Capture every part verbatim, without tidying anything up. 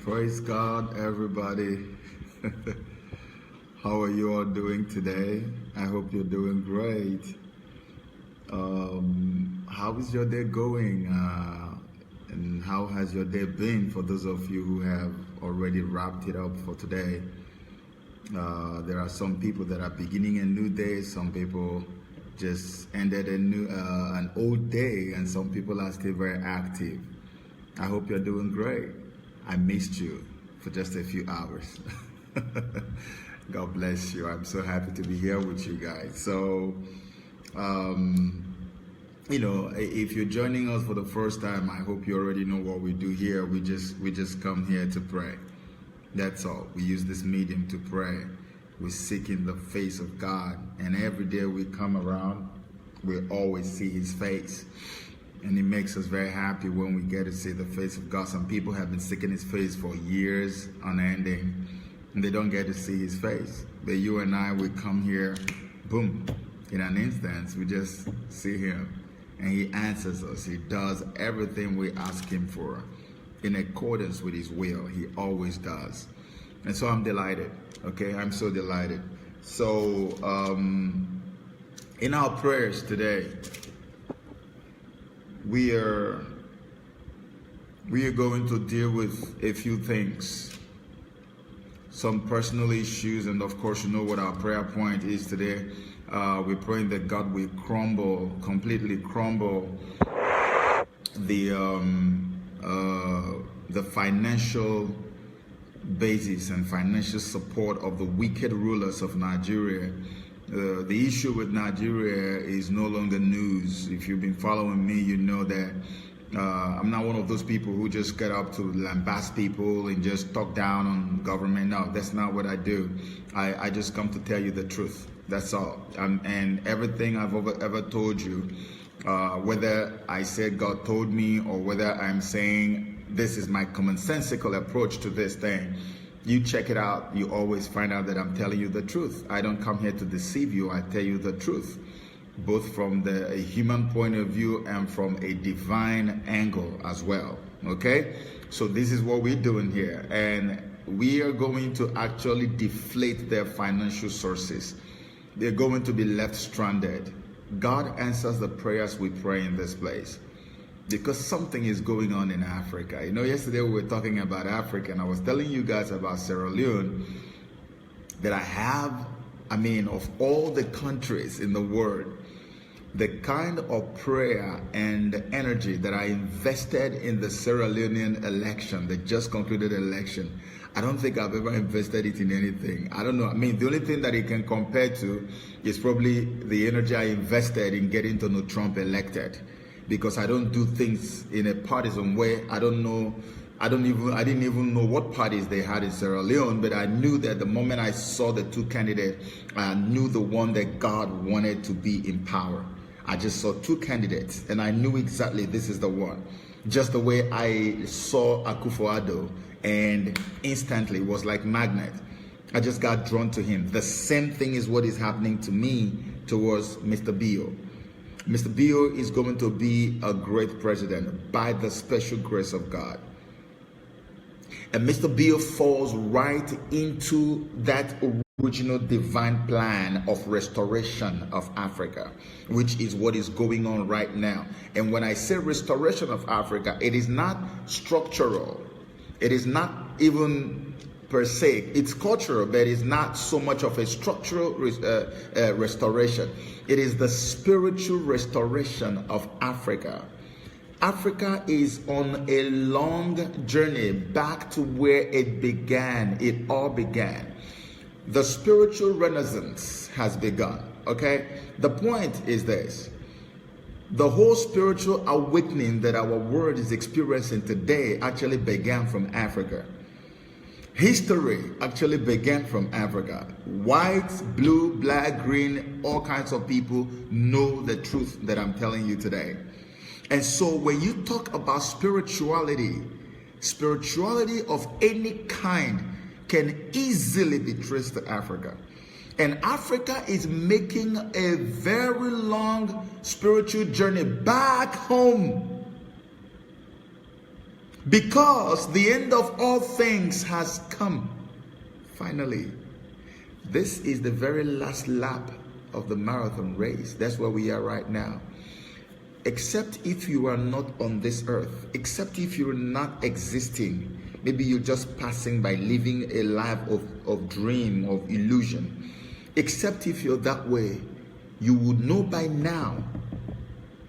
Praise God, everybody. How are you all doing today? I hope you're doing great. Um, how is your day going? Uh, and how has your day been for those of you who have already wrapped it up for today? Uh, there are some people that are beginning a new day. Some people just ended a new, uh, an old day, and some people are still very active. I hope you're doing great. I missed you for just a few hours. God bless you. I'm so happy to be here with you guys. So, um, you know, if you're joining us for the first time, I hope you already know what we do here. We just we just come here to pray. That's all. We use this medium to pray. We seek in the face of God, and every day we come around, we always see His face. And it makes us very happy when we get to see the face of God. Some people have been seeking His face for years on ending, and they don't get to see His face. But you and I, we come here, boom, in an instance, we just see Him, and He answers us. He does everything we ask Him for in accordance with His will. He always does. And so I'm delighted. Okay, I'm so delighted. So, um, in our prayers today, we are we are going to deal with a few things, some personal issues, and of course, you know what our prayer point is today. Uh, we're praying that God will crumble, completely crumble the um, uh, the financial basis and financial support of the wicked rulers of Nigeria. Uh, the issue with Nigeria is no longer news. If you've been following me, you know that uh, I'm not one of those people who just get up to lambast people and just talk down on government. No, that's not what I do. I, I just come to tell you the truth. That's all. Um, and everything I've ever, ever told you, uh, whether I said God told me or whether I'm saying this is my commonsensical approach to this thing, you check it out. You always find out that I'm telling you the truth. I don't come here to deceive you. I tell you the truth, both from the human point of view and from a divine angle as well. Okay? So this is what we're doing here. And we are going to actually deflate their financial sources. They're going to be left stranded. God answers the prayers we pray in this place because something is going on in Africa. You know, yesterday we were talking about Africa, and I was telling you guys about Sierra Leone, that I have, I mean, of all the countries in the world, the kind of prayer and energy that I invested in the Sierra Leonean election, the just concluded election, I don't think I've ever invested it in anything. I don't know. I mean, the only thing that it can compare to is probably the energy I invested in getting Donald Trump elected, because I don't do things in a partisan way. I don't know. I don't even. I didn't even know what parties they had in Sierra Leone, but I knew that the moment I saw the two candidates, I knew the one that God wanted to be in power. I just saw two candidates, and I knew exactly this is the one. Just the way I saw Akufo-Addo, and instantly it was like magnet. I just got drawn to him. The same thing is what is happening to me towards Mister Bio. Mister Bio is going to be a great president by the special grace of God. And Mister Bio falls right into that original divine plan of restoration of Africa, which is what is going on right now. And when I say restoration of Africa, it is not structural. It is not even per se. It's cultural, but it's not so much of a structural res- uh, uh, restoration. It is the spiritual restoration of Africa. Africa is on a long journey back to where it began. It all began. The spiritual renaissance has begun. Okay? The point is this: the whole spiritual awakening that our world is experiencing today actually began from Africa. History actually began from Africa. White, blue, black, green, all kinds of people know the truth that I'm telling you today. And so when you talk about spirituality, spirituality of any kind can easily be traced to Africa. And Africa is making a very long spiritual journey back home. Because the end of all things has come. Finally, this is the very last lap of the marathon race. That's where we are right now. Except if you are not on this earth, except if you're not existing, maybe you're just passing by, living a life of, of dream, of illusion. Except if you're that way, you would know by now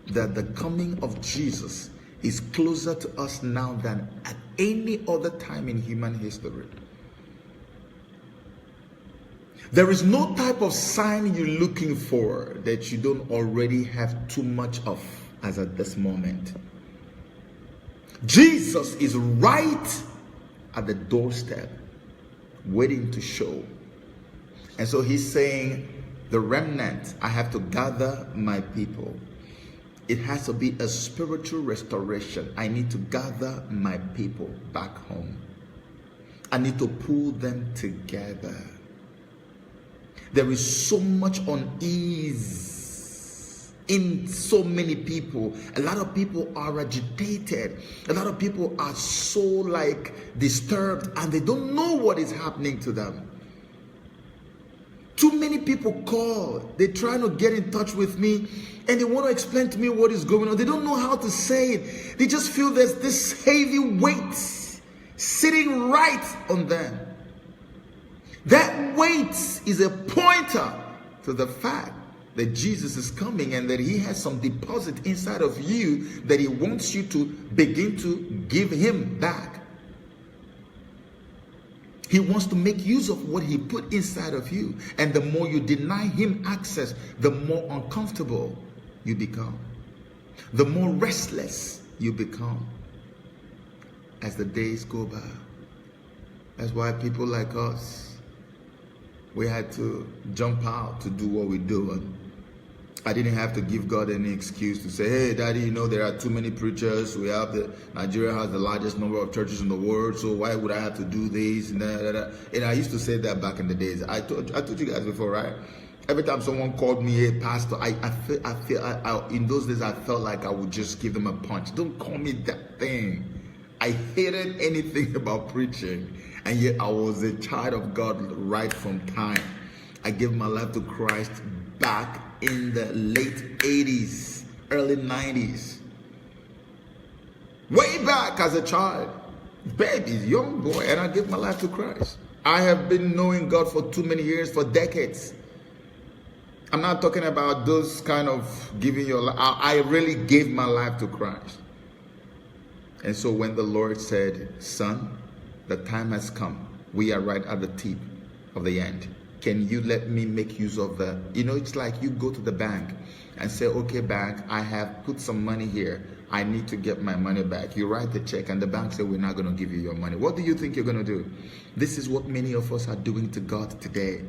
that the coming of Jesus is closer to us now than at any other time in human history. There is no type of sign you're looking for that you don't already have too much of as at this moment. Jesus is right at the doorstep, waiting to show. And so he's saying, "The remnant, I have to gather my people." It has to be a spiritual restoration. I need to gather my people back home. I need to pull them together. There is so much unease in so many people. A lot of people are agitated. A lot of people are so, like, disturbed, and they don't know what is happening to them. Too many people call. They're trying to get in touch with me, and they want to explain to me what is going on. They don't know how to say it. They just feel there's this heavy weight sitting right on them. That weight is a pointer to the fact that Jesus is coming and that he has some deposit inside of you that he wants you to begin to give him back. He wants to make use of what he put inside of you. And the more you deny him access, the more uncomfortable you become, the more restless you become as the days go by. That's why people like us, we had to jump out to do what we do. And I didn't have to give God any excuse to say, "Hey, Daddy, you know, there are too many preachers. We have the, Nigeria has the largest number of churches in the world, so why would I have to do this?" And, da, da, da. And I used to say that back in the days. I told, I told you guys before, right? Every time someone called me a pastor, I, I feel, I feel, I, I, in those days, I felt like I would just give them a punch. "Don't call me that thing." I hated anything about preaching, and yet I was a child of God right from time. I gave my life to Christ back in the late eighties, early nineties. Way back as a child, baby, young boy, and I gave my life to Christ. I have been knowing God for too many years, for decades. I'm not talking about those kind of giving your life. I, I really gave my life to Christ. And so when the Lord said, "Son, the time has come. We are right at the tip of the end. Can you let me make use of the," you know, it's like you go to the bank and say, "Okay, bank, I have put some money here. I need to get my money back." You write the check and the bank say, "We're not going to give you your money." What do you think you're going to do? This is what many of us are doing to God today.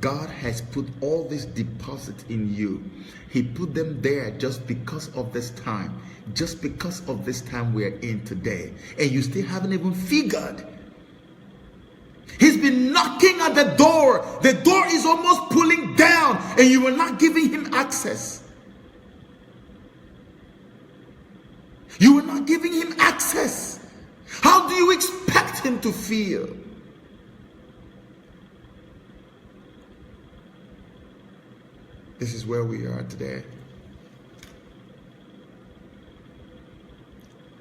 God has put all this deposit in you. He put them there just because of this time, just because of this time we're in today. And you still haven't even figured. He's been knocking at the door. The door is almost pulling down, and you were not giving him access. You were not giving him access. How do you expect him to feel? This is where we are today.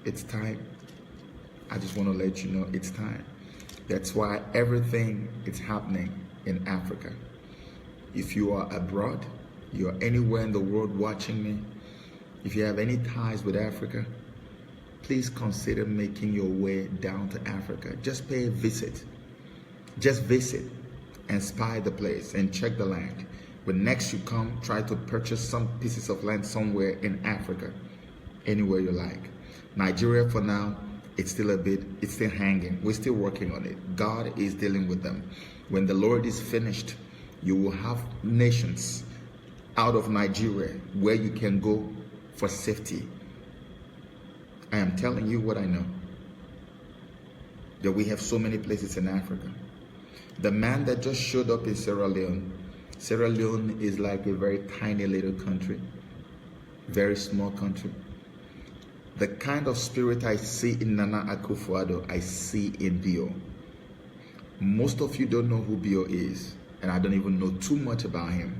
It's time. I just want to let you know it's time. That's why everything is happening in Africa. If you are abroad, you're anywhere in the world watching me, if you have any ties with Africa, please consider making your way down to Africa. Just pay a visit. Just visit and spy the place and check the land. When next you come, try to purchase some pieces of land somewhere in Africa, anywhere you like. Nigeria, for now, it's still a bit, it's still hanging. We're still working on it. God is dealing with them. When the Lord is finished, you will have nations out of Nigeria where you can go for safety. I am telling you what I know. That we have so many places in Africa. The man that just showed up in Sierra Leone. Sierra Leone is like a very tiny little country, very small country. The kind of spirit I see in Nana Akufo-Addo, I see in Bio. Most of you don't know who Bio is, and I don't even know too much about him.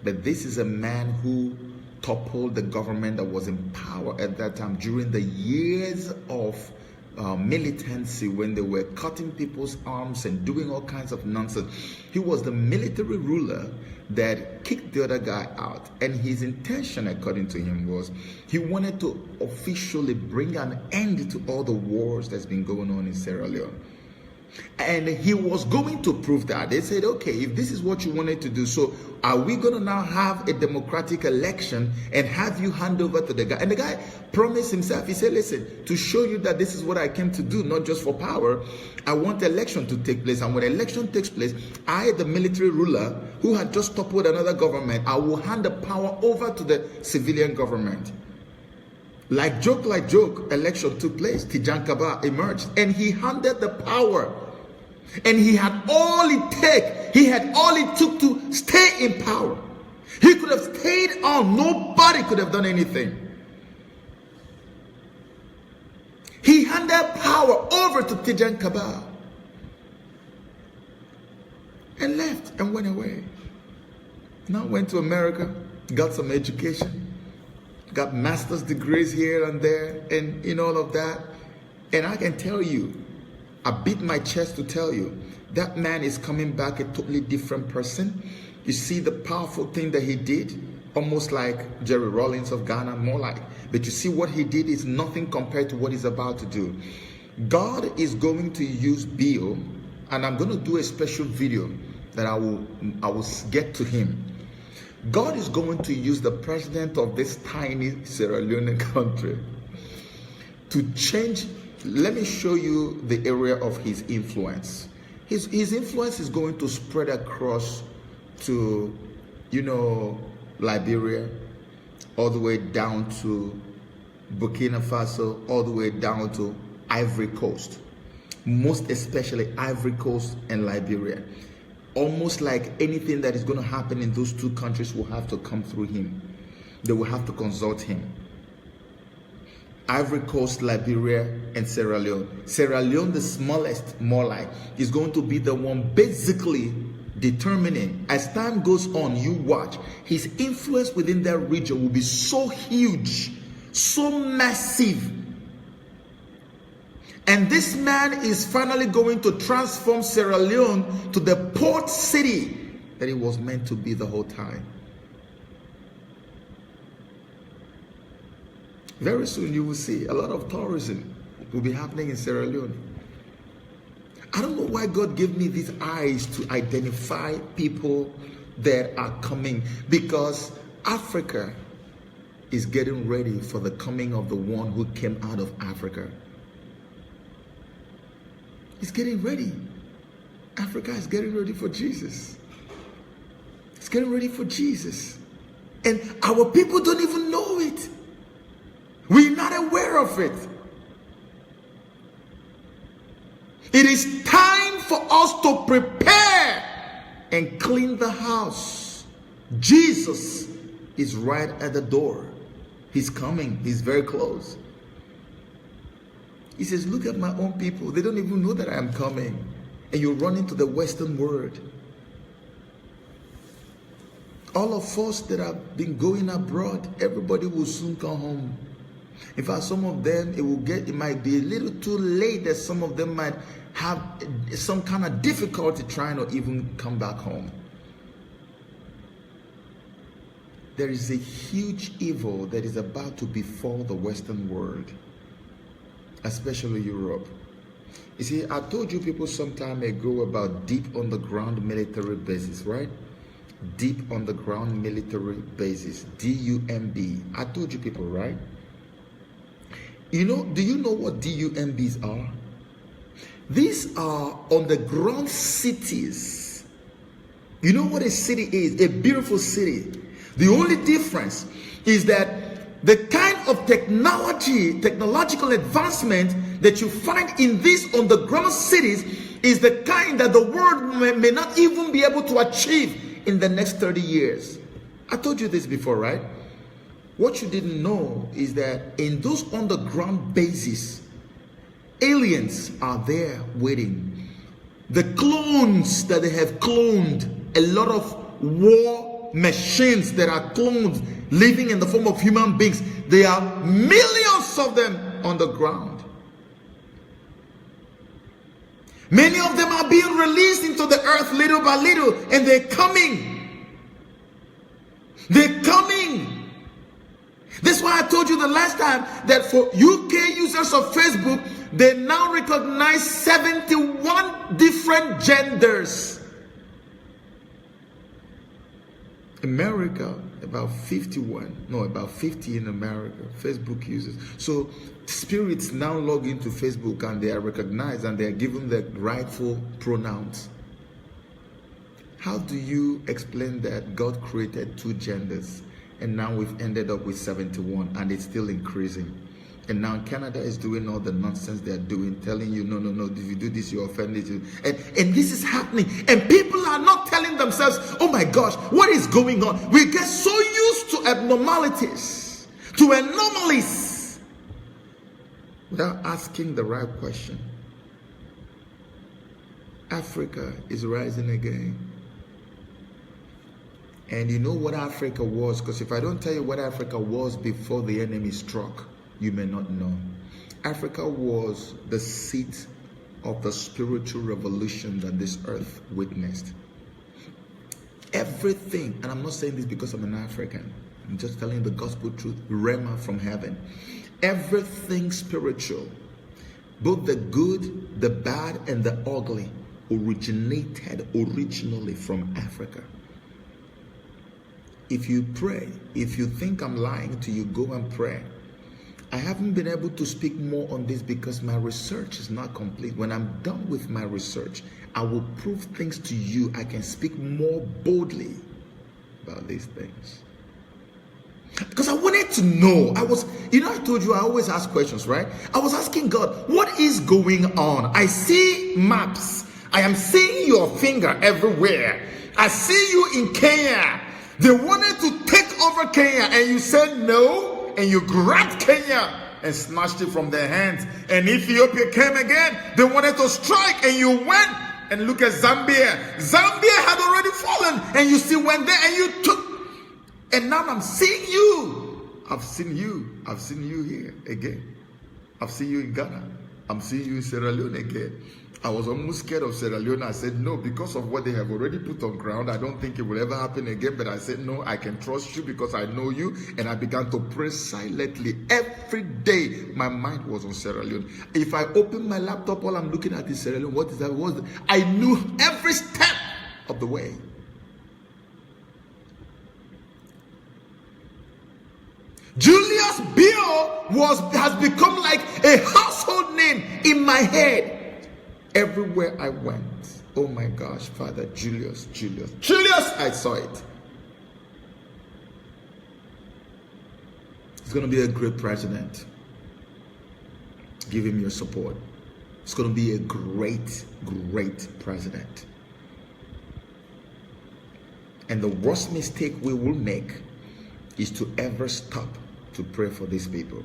But this is a man who toppled the government that was in power at that time during the years of uh, militancy, when they were cutting people's arms and doing all kinds of nonsense. He was the military ruler that kicked the other guy out. And his intention, according to him, was he wanted to officially bring an end to all the wars that's been going on in Sierra Leone. And he was going to prove that. They said, "Okay, if this is what you wanted to do, so are we going to now have a democratic election and have you hand over to the guy?" And the guy promised himself, he said, "Listen, to show you that this is what I came to do, not just for power, I want election to take place. And when election takes place, I, the military ruler who had just toppled another government, I will hand the power over to the civilian government." Like joke, like joke, election took place. Tijan Kaba emerged and he handed the power. And he had all it take, he had all it took to stay in power. He could have stayed on, nobody could have done anything. He handed power over to Tijan Kaba and left and went away. Now went to America, got some education, got master's degrees here and there, and in all of that. And I can tell you, I beat my chest to tell you, that man is coming back a totally different person. You see the powerful thing that he did, almost like Jerry Rawlings of Ghana, more like. But you see, what he did is nothing compared to what he's about to do. God is going to use Bio, and I'm going to do a special video that I will I will get to him. God is going to use the president of this tiny Sierra Leone country to change. Let me show you the area of his influence. His, his influence is going to spread across to, you know, Liberia, all the way down to Burkina Faso, all the way down to Ivory Coast, most especially Ivory Coast and Liberia. Almost like anything that is going to happen in those two countries will have to come through him. They will have to consult him. Ivory Coast, Liberia, and Sierra Leone. Sierra Leone, the smallest, more like, is going to be the one basically determining. As time goes on, you watch, his influence within that region will be so huge, so massive. And this man is finally going to transform Sierra Leone to the port city that it was meant to be the whole time. Very soon, you will see a lot of tourism will be happening in Sierra Leone. I don't know why God gave me these eyes to identify people that are coming, because Africa is getting ready for the coming of the one who came out of Africa. It's getting ready. Africa is getting ready for Jesus. It's getting ready for Jesus. And our people don't even know it. We're not aware of it. It is time for us to prepare and clean the house. Jesus is right at the door. He's coming. He's very close. He says, "Look at my own people. They don't even know that I am coming." And you run into the Western world. All of us that have been going abroad, everybody will soon come home. In fact, some of them, it will get, it might be a little too late that some of them might have some kind of difficulty trying to even come back home. There is a huge evil that is about to befall the Western world, especially Europe. You see, I told you people some time ago about deep on the ground military bases, right? Deep on the ground military bases, D U M B. I told you people, right? You know, do you know what D U M Bs are? These are on the ground cities. You know what a city is? A beautiful city. The only difference is that the kind of technology, technological advancement that you find in these on the ground cities is the kind that the world may, may not even be able to achieve in the next thirty years. I told you this before, right? What you didn't know is that in those underground bases, aliens are there waiting. The clones that they have cloned, a lot of war machines that are cloned, living in the form of human beings, there are millions of them on the ground. Many of them are being released into the earth little by little, and they're coming. They're coming. That's why I told you the last time that for U K users of Facebook, they now recognize seventy-one different genders. America, about fifty-one, no, about fifty in America, Facebook users. So spirits now log into Facebook and they are recognized and they are given the rightful pronouns. How do you explain that God created two genders and now we've ended up with seventy-one and it's still increasing? And now Canada is doing all the nonsense they're doing, telling you, "No, no, no, if you do this, you're offending." And, and this is happening. And people are not telling themselves, "Oh my gosh, what is going on?" We get so used to abnormalities, to anomalies, without asking the right question. Africa is rising again. And you know what Africa was, because if I don't tell you what Africa was before the enemy struck, you may not know. Africa was the seat of the spiritual revolution that this earth witnessed. Everything, and I'm not saying this because I'm an African, I'm just telling you the gospel truth, Rhema from heaven. Everything spiritual, both the good, the bad, and the ugly, originated originally from Africa. If you pray, if you think I'm lying to you, go and pray. I haven't been able to speak more on this because my research is not complete. When I'm done with my research, I will prove things to you. I can speak more boldly about these things. Because I wanted to know. I was, you know, I told you I always ask questions, right? I was asking God, "What is going on? I see maps. I am seeing your finger everywhere. I see you in Kenya. They wanted to take over Kenya, and you said no, and you grabbed Kenya and snatched it from their hands. And Ethiopia came again. They wanted to strike, and you went." And look at Zambia. Zambia had already fallen, and you still went there and you took. And now I'm seeing you. I've seen you. I've seen you here again. I've seen you in Ghana. I'm seeing you in Sierra Leone again. I was almost scared of Sierra Leone. I said, "No, because of what they have already put on ground, I don't think it will ever happen again." But I said, "No, I can trust you because I know you." And I began to pray silently. Every day, my mind was on Sierra Leone. If I open my laptop, all I'm looking at is Sierra Leone. What is that? What is that? I knew every step of the way. Julius Bill was, has become like a household name in my head. Everywhere I went, "Oh my gosh, Father Julius, Julius, Julius," I saw it. He's going to be a great president. Give him your support. He's going to be a great, great president. And the worst mistake we will make is to ever stop to pray for these people.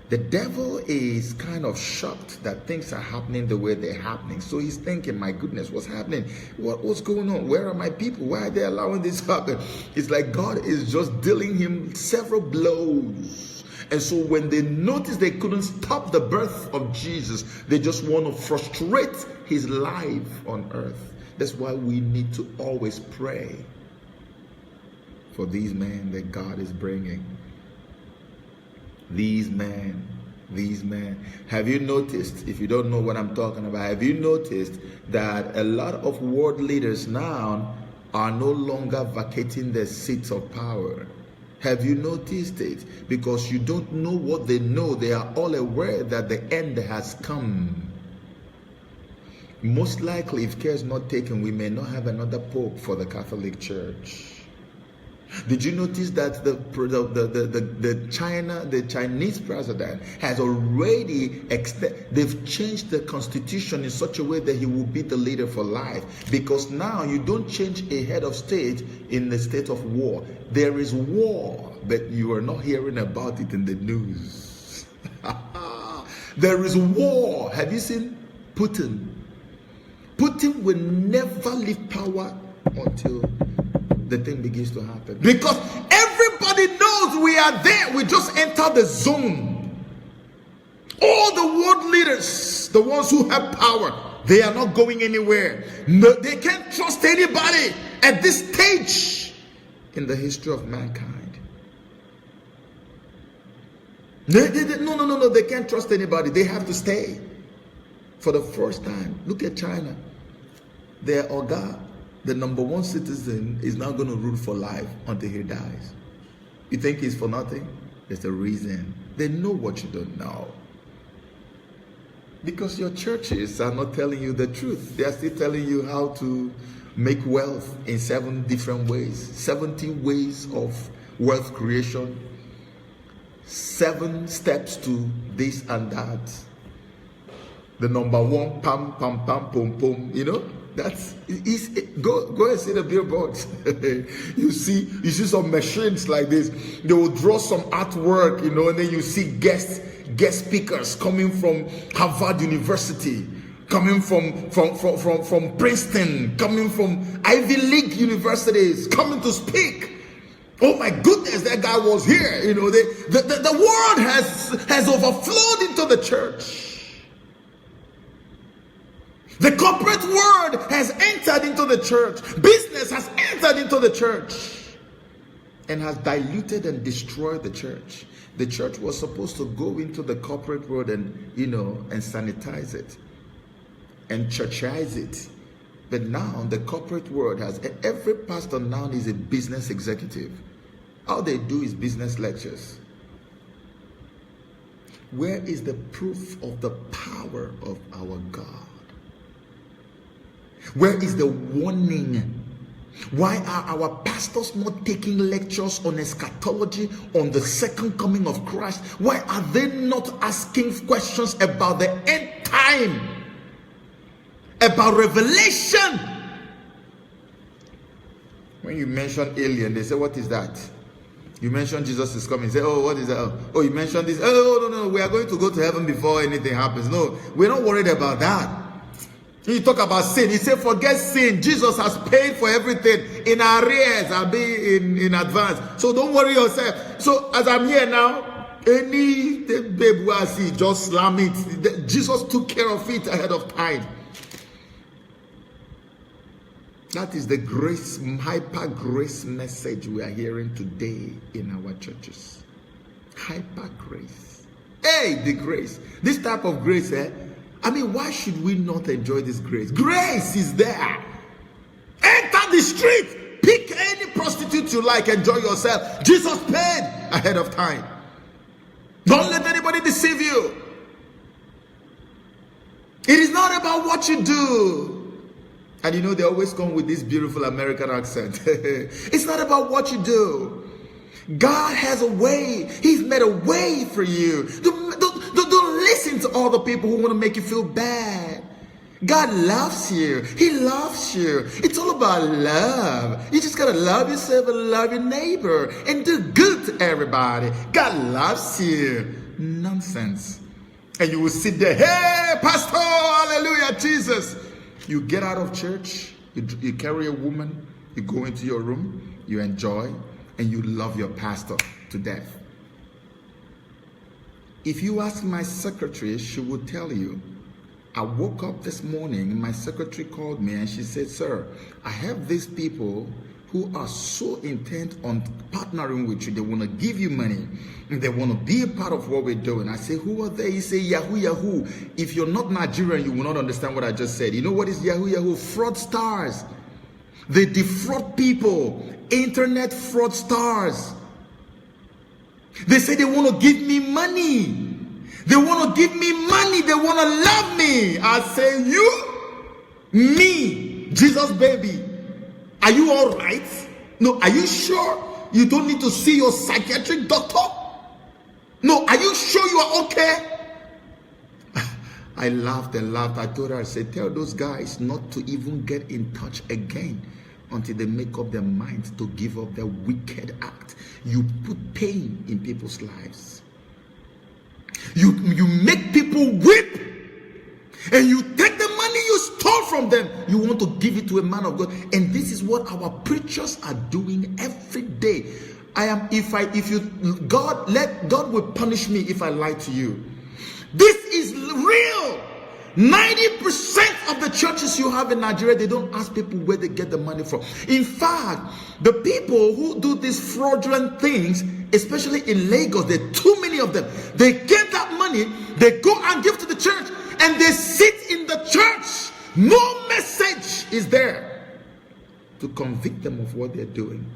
The devil is kind of shocked that things are happening the way they're happening. So he's thinking, "My goodness, what's happening? What, what's going on? Where are my people? Why are they allowing this to happen?" It's like God is just dealing him several blows. And so when they noticed they couldn't stop the birth of Jesus, they just want to frustrate his life on earth. That's why we need to always pray for these men that God is bringing. These men, these men. Have you noticed, if you don't know what I'm talking about, have you noticed that a lot of world leaders now are no longer vacating their seats of power? Have you noticed it? Because you don't know what they know. They are all aware that the end has come. Most likely, if care is not taken, we may not have another pope for the Catholic Church. Did you notice that the the, the, the, the China the Chinese president has already extended? They've changed the constitution in such a way that he will be the leader for life. Because now you don't change a head of state in the state of war. There is war, but you are not hearing about it in the news. There is war. Have you seen Putin? Putin will never leave power until the thing begins to happen. Because everybody knows we are there. We just enter the zone. All the world leaders, the ones who have power, they are not going anywhere. No, they can't trust anybody at this stage in the history of mankind. They, they, they, no, no, no, no. They can't trust anybody. They have to stay for the first time. Look at China. Their oga, the number one citizen, is now going to rule for life until he dies. You think it's for nothing? There's a reason. They know what you don't know. Because your churches are not telling you the truth. They are still telling you how to make wealth in seven different ways, seventy ways of wealth creation, seven steps to this and that. The number one, pam, pam, pam, pom, pom, you know? That's is go go and see the billboards. You see, you see some machines like this. They will draw some artwork, you know, and then you see guest guest speakers coming from Harvard University, coming from from from from, from Princeton, coming from Ivy League universities, coming to speak. Oh my goodness, that guy was here. You know, the, the, the, the world has has overflowed into the church. The corporate world has entered into the church. Business has entered into the church and has diluted and destroyed the church. The church was supposed to go into the corporate world and, you know, and sanitize it and churchize it. But now the corporate world has, every pastor now is a business executive. All they do is business lectures. Where is the proof of the power of our God? Where is the warning? Why are our pastors not taking lectures on eschatology, on the second coming of Christ? Why are they not asking questions about the end time, about revelation? When you mention alien, they say, "What is that?" You mention Jesus is coming. Say, "Oh, what is that? Oh, oh, you mentioned this. Oh, no, no, we are going to go to heaven before anything happens." No, we're not worried about that. You talk about sin. He said, "Forget sin. Jesus has paid for everything in arrears, I be in, in advance. So don't worry yourself." So as I'm here now, any babe who I see, just slam it. Jesus took care of it ahead of time. That is the grace, hyper grace message we are hearing today in our churches. Hyper grace. Hey, the grace. This type of grace, eh? I mean, why should we not enjoy this grace? Grace is there. Enter the street. Pick any prostitute you like. Enjoy yourself. Jesus paid ahead of time. Don't let anybody deceive you. It is not about what you do. And you know, they always come with this beautiful American accent. It's not about what you do. God has a way. He's made a way for you. Don't, don't, don't, don't listen to all the people who want to make you feel bad. God loves you. He loves you. It's all about love. You just gotta love yourself and love your neighbor and do good to everybody. God loves you. Nonsense. And you will sit there, "Hey, Pastor, hallelujah, Jesus." You get out of church, you, you carry a woman, you go into your room, you enjoy, and you love your pastor to death. If you ask my secretary, she will tell you. I woke up this morning, my secretary called me and she said, "Sir, I have these people who are so intent on partnering with you. They want to give you money. And they want to be a part of what we're doing." I say, "Who are they?" He say, "Yahoo, Yahoo." If you're not Nigerian, you will not understand what I just said. You know what is Yahoo, Yahoo? Fraudsters. They defraud people. Internet fraudsters. They say they want to give me money. They want to give me money. They want to love me. I say, "You? Me? Jesus baby? Are you all right? No, are you sure?" You don't need to see your psychiatric doctor? No, are you sure you are okay? I laughed and laughed. I told her, I said, "Tell those guys not to even get in touch again until they make up their minds to give up their wicked act." You put pain in people's lives. You, you make people weep. And you take the money you stole from them, you want to give it to a man of God. And this is what our preachers are doing every day. I am, if I, if you, God, let, God will punish me if I lie to you. This is real. Ninety percent of the churches you have in Nigeria, they don't ask people where they get the money from. In fact, the people who do these fraudulent things, especially in Lagos, there are too many of them. They get that money, they go and give to the church, and they sit in the church. No message is there to convict them of what they're doing.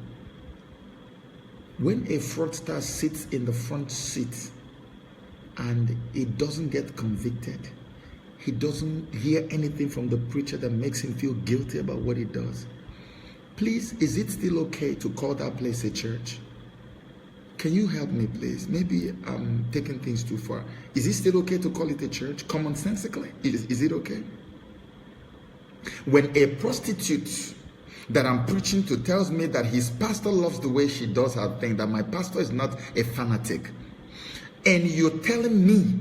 When a fraudster sits in the front seat and he doesn't get convicted, he doesn't hear anything from the preacher that makes him feel guilty about what he does. Please, is it still okay to call that place a church? Can you help me, please? Maybe I'm taking things too far. Is it still okay to call it a church? Commonsensically, is, is it okay? When a prostitute that I'm preaching to tells me that his pastor loves the way she does her thing, that my pastor is not a fanatic, and you're telling me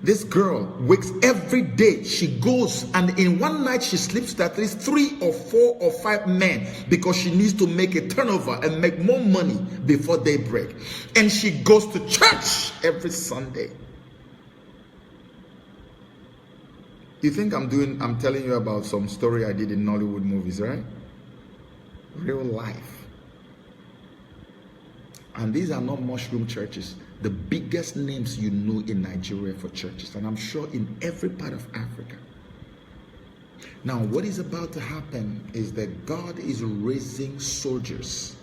this girl wakes every day, she goes, and in one night she sleeps with at least three or four or five men because she needs to make a turnover and make more money before daybreak. And she goes to church every Sunday. You think I'm doing, I'm telling you about some story I did in Nollywood movies, right? Real life. And these are not mushroom churches. The biggest names you know in Nigeria for churches, and I'm sure in every part of Africa. Now, what is about to happen is that God is raising soldiers.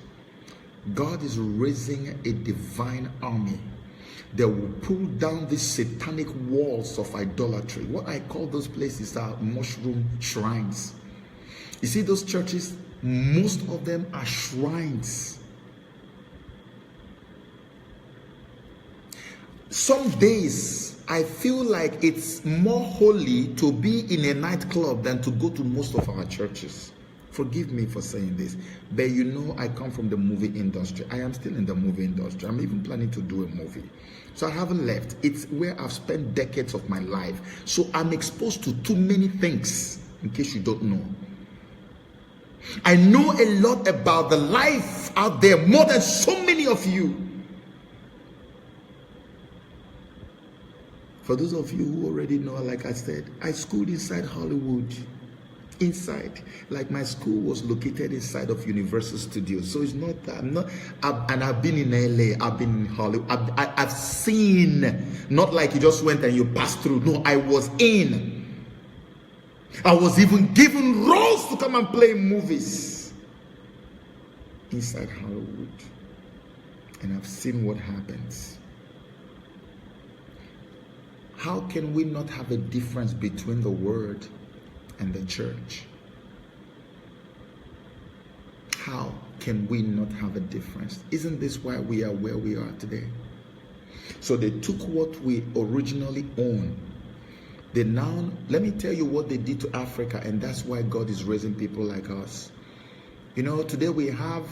God is raising a divine army that will pull down these satanic walls of idolatry. What I call those places are mushroom shrines. You see, those churches, most of them are shrines. Some days, I feel like it's more holy to be in a nightclub than to go to most of our churches. Forgive me for saying this, but you know, I come from the movie industry. I am still in the movie industry. I'm even planning to do a movie. So I haven't left. It's where I've spent decades of my life. So I'm exposed to too many things, in case you don't know. I know a lot about the life out there, more than so many of you. For those of you who already know, like I said, I schooled inside Hollywood. Inside, like, my school was located inside of Universal Studios, so it's not that I'm not. I've, and I've been in L A, I've been in Hollywood, I've, I, I've seen. Not like you just went and you passed through. No, I was in. I was even given roles to come and play movies inside Hollywood, and I've seen what happens. How can we not have a difference between the word and the church? How can we not have a difference? Isn't this why we are where we are today? So they took what we originally own. They now, let me tell you what they did to Africa, and that's why God is raising people like us. You know, today we have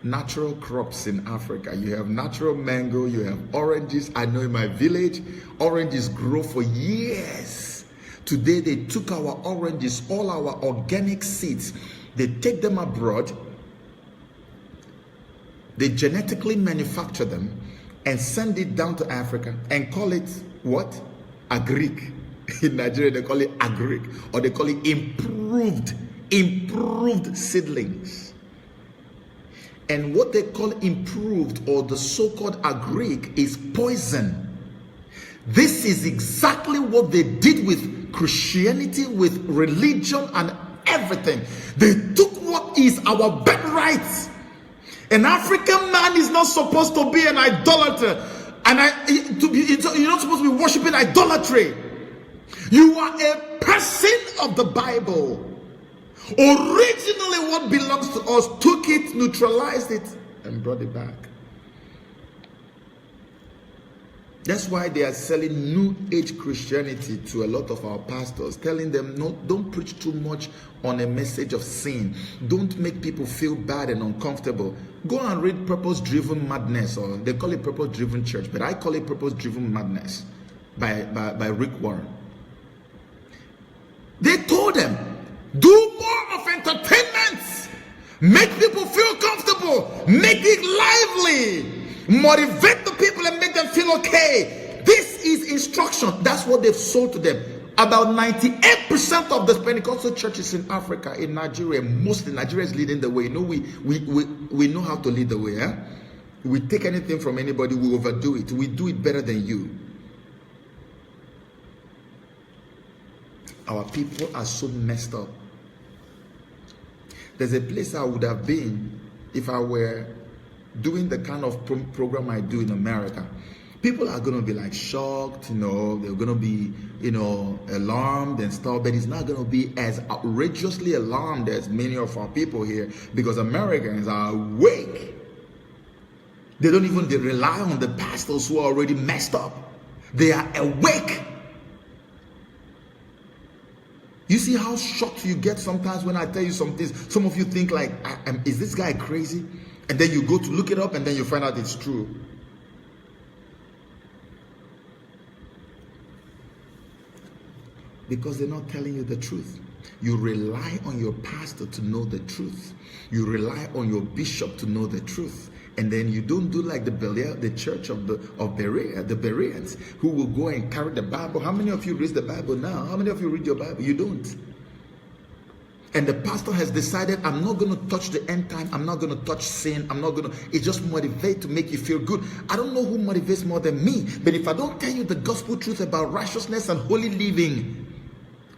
natural crops in Africa. You have natural mango, you have oranges. I know in my village, oranges grow for years. Today they took our oranges, all our organic seeds, they take them abroad, they genetically manufacture them and send it down to Africa and call it what? Agric. In Nigeria, they call it agric, or they call it improved, improved seedlings. And what they call improved, or the so-called agric, is poison. This is exactly what they did with Christianity, with religion, and everything. They took what is our birthright. An African man is not supposed to be an idolater. And I, to be, you're not supposed to be worshiping idolatry. You are a person of the Bible. Originally, what belongs to us, took it, neutralized it, and brought it back. That's why they are selling new age Christianity to a lot of our pastors, telling them, "No, don't preach too much on a message of sin. Don't make people feel bad and uncomfortable." Go and read Purpose Driven Madness, or they call it Purpose Driven Church, but I call it Purpose Driven Madness by, by, by Rick Warren. They told them, "Do more of entertainment. Make people feel comfortable. Make it lively. Motivate the people and make them feel okay." This is instruction. That's what they've sold to them. About ninety-eight percent of the Pentecostal churches in Africa, in Nigeria, mostly Nigeria is leading the way. You know, we, we, we, we know how to lead the way. Eh? We take anything from anybody, we overdo it. We do it better than you. Our people are so messed up. There's a place I would have been if I were doing the kind of pro- program I do in America. People are going to be, like, shocked, you know, they're going to be, you know, alarmed and stuff, but it's not going to be as outrageously alarmed as many of our people here, because Americans are awake. They don't even, they rely on the pastors who are already messed up. They are awake. You see how shocked you get sometimes when I tell you some things? Some of you think, like, "I, am, is this guy crazy?" And then you go to look it up and then you find out it's true. Because they're not telling you the truth. You rely on your pastor to know the truth. You rely on your bishop to know the truth. And then you don't do like the Belial, the church of the of Berea, the Bereans, who will go and carry the Bible. How many of you read the Bible now? How many of you read your Bible? You don't. And the pastor has decided, "I'm not going to touch the end time. I'm not going to touch sin. I'm not going to." It's just motivate to make you feel good. I don't know who motivates more than me. But if I don't tell you the gospel truth about righteousness and holy living,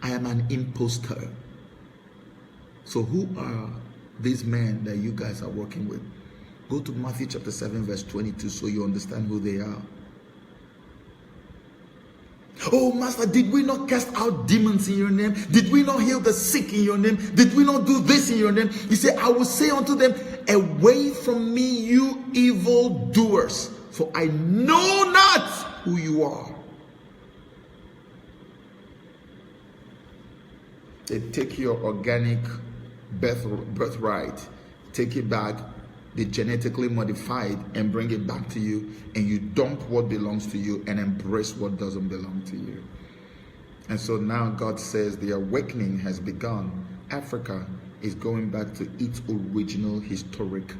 I am an imposter. So who are these men that you guys are working with? Go to Matthew chapter seven, verse twenty-two, so you understand who they are. "Oh, Master, did we not cast out demons in your name? Did we not heal the sick in your name? Did we not do this in your name?" He said, "I will say unto them, away from me, you evil doers, for I know not who you are." They take your organic birth, birthright, take it back, they genetically modify it and bring it back to you, and you dump what belongs to you and embrace what doesn't belong to you. And so now God says the awakening has begun. Africa is going back to its original historic